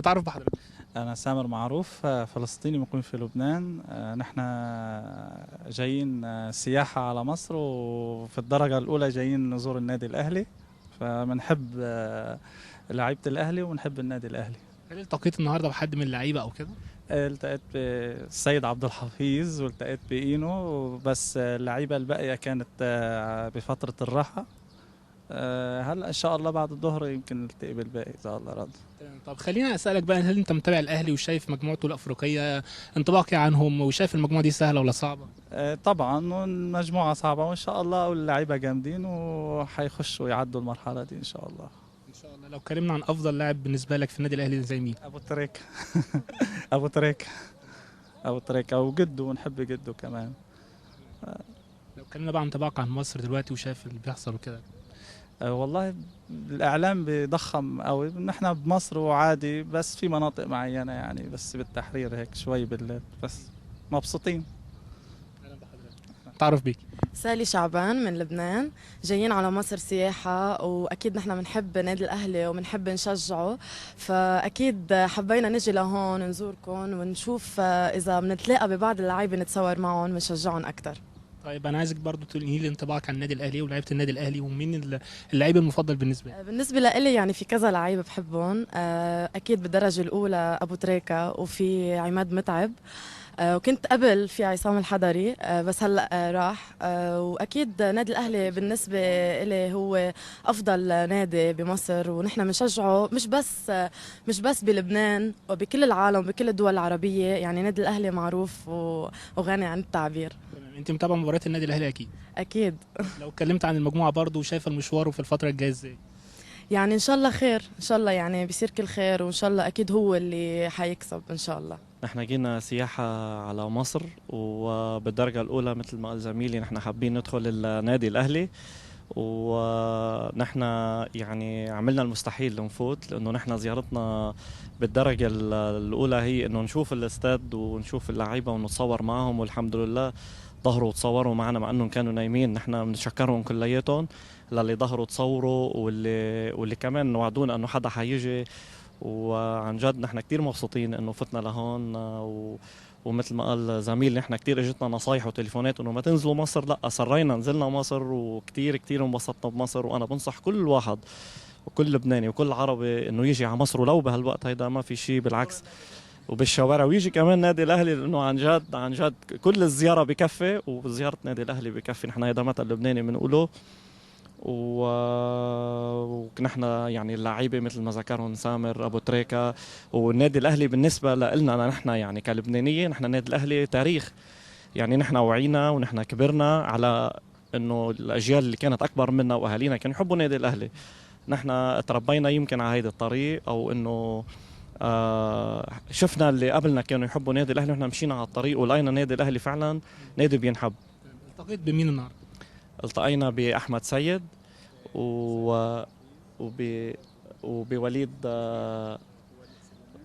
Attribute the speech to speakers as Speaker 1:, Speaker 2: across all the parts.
Speaker 1: نتعرف بحضرتك.
Speaker 2: أنا سامر معروف، فلسطيني مقيم في لبنان. نحن جايين سياحة على مصر، وفي الدرجة الأولى جايين نزور النادي الأهلي، فبنحب لعيبة الأهلي ونحب النادي الأهلي.
Speaker 1: هل التقيت النهارده بحد من اللعيبة او كده؟
Speaker 2: التقيت بالسيد عبد الحفيظ والتقيت بإينو، بس اللعيبة الباقية كانت بفترة الراحة. هلا إن شاء الله بعد الظهر يمكن نلتقي بالباقي إذا الله راد.
Speaker 1: تمام. طب خلينا اسالك بقى، هل انت متابع الاهلي وشايف مجموعته الافريقية، انطباعك إيه عنهم، وشايف المجموعة دي سهلة ولا صعبة؟
Speaker 2: طبعا المجموعة صعبة، وإن شاء الله واللعيبة جامدين وحيخشوا يعدوا المرحلة دي إن شاء الله.
Speaker 1: ان شاء الله. لو اتكلمنا عن افضل لاعب بالنسبة لك في النادي الاهلي زي مين؟
Speaker 2: أبو تريكة. أبو تريكة، أبو تريكة وجده، ونحب جده كمان.
Speaker 1: لو اتكلمنا بقى عن انطباعك عن مصر دلوقتي وشايف اللي بيحصل وكده.
Speaker 2: والله الإعلام بيضخم قوي، نحن بمصر وعادي، بس في مناطق معينة يعني، بس بالتحرير هيك شوي بالليل، بس مبسوطين.
Speaker 1: اهلا بحضرتك. تعرف بيك.
Speaker 3: سالي شعبان من لبنان، جايين على مصر سياحة، وأكيد نحن بنحب نادي الأهلي وبنحب نشجعه، فأكيد حبينا نجي لهون نزوركم ونشوف إذا بنتلاقى ببعض اللعيبة نتصور معهم ونشجعهم أكثر.
Speaker 1: طيب انا عايزك برضو تقولي لي انطباعك عن النادي الاهلي ولاعيبه النادي الاهلي، ومين اللعيب المفضل بالنسبة لك؟
Speaker 3: بالنسبة لإلي يعني في كذا لعيبة بحبهم، أكيد بالدرجة الأولى أبو تريكة، وفي عماد متعب، وكنت قبل في عصام الحضري، بس هلا راح. واكيد نادي الاهلي بالنسبة إلي هو افضل نادي بمصر، ونحن بنشجعه مش بس بلبنان، وبكل العالم وبكل الدول العربية. يعني نادي الاهلي معروف وغني عن التعبير.
Speaker 1: تمام. انت متابعه مباريات النادي الاهلي اكيد؟
Speaker 3: اكيد.
Speaker 1: لو اتكلمت عن المجموعة برضو وشايفه المشوار وفي الفترة الجاية ازاي؟
Speaker 3: يعني ان شاء الله خير، ان شاء الله يعني بيصير كل خير، وان شاء الله اكيد هو اللي حيكسب ان شاء الله.
Speaker 4: نحن جينا سياحة على مصر، وبالدرجة الأولى مثل ما قال زميلي نحن حابين ندخل النادي الأهلي، ونحن يعني عملنا المستحيل لنفوت، لأنه نحن زيارتنا بالدرجة الأولى هي إنه نشوف الاستاد ونشوف اللعيبة ونتصور معهم، والحمد لله ظهروا وتصوروا معنا مع أنهم كانوا نايمين. نحن بنشكرهم كلياتهم للي ظهروا تصوروا، واللي كمان وعدونا إنه حدا حيجي، وعن جد نحن كتير مبسوطين انه فتنا لهون. ومثل ما قال زميل نحن كتير اجتنا نصايح وتليفونات انه ما تنزلوا مصر، لا اصرينا نزلنا مصر، وكتير كتير انبسطنا بمصر. وانا بنصح كل واحد وكل لبناني وكل عربي انه يجي على مصر، ولو بهالوقت هيدا ما في شيء، بالعكس وبالشوارع، ويجي كمان نادي الاهلي، لانه عن جد عن جد كل الزيارة بكفي، وزيارة نادي الاهلي بكفي. نحن هيدا مثل لبناني بنقوله. ونحن يعني اللعيبة مثل ما ذكرهم سامر ابو تريكه، والنادي الاهلي بالنسبة لنا نحن يعني كلبنانيه، نحن النادي الاهلي تاريخ، يعني نحن وعينا ونحن كبرنا على انه الاجيال اللي كانت اكبر منا واهالينا كانوا يحبوا النادي الاهلي. نحن تربينا يمكن على هيدا الطريق، او انه شفنا اللي قبلنا كانوا يحبوا النادي الاهلي، ونحن مشينا على الطريق ولقينا النادي الاهلي فعلا نادي بينحب.
Speaker 1: التقيت بمين النهارده؟
Speaker 4: التقينا بأحمد سيد وبوليد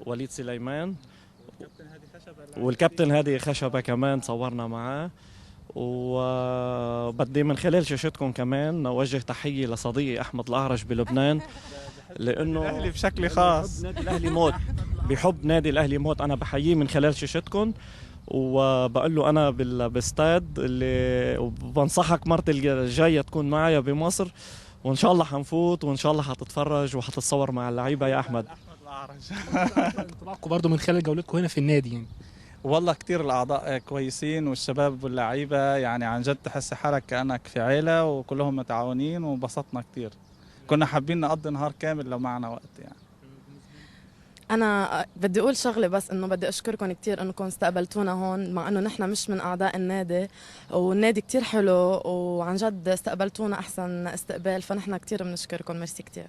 Speaker 4: وليد سليمان، والكابتن هادي خشبة كمان صورنا معاه. وبدي من خلال شاشتكم كمان نوجه تحية لصديقي أحمد الأعرج بلبنان، لأنه
Speaker 2: الأهلي بشكل خاص
Speaker 4: بيحب نادي الأهلي موت، بيحب نادي الأهلي موت. أنا بحييه من خلال شاشتكم وبقول له انا باستاد اللي، وبنصحك مرة الجاية تكون معي بمصر، وان شاء الله حنفوت، وان شاء الله حتتفرج وحتتصور مع اللعيبة يا احمد.
Speaker 2: احمد الأعرج.
Speaker 1: انطباعكم برضو من خلال جولتكم هنا في النادي يعني؟
Speaker 2: والله كتير الأعضاء كويسين، والشباب واللعيبة، يعني عن جد تحس حالك كأنك في عيلة، وكلهم متعاونين، وانبسطنا كتير. كنا حابين نقضي نهار كامل لو معنا وقت يعني.
Speaker 3: أنا بدي أقول شغلة بس، إنه بدي أشكركم كتير إنكم استقبلتونا هون، مع إنه نحن مش من أعضاء النادي، والنادي كتير حلو، وعن جد استقبلتونا أحسن استقبال، فنحن كتير بنشكركم. ميرسي كتير.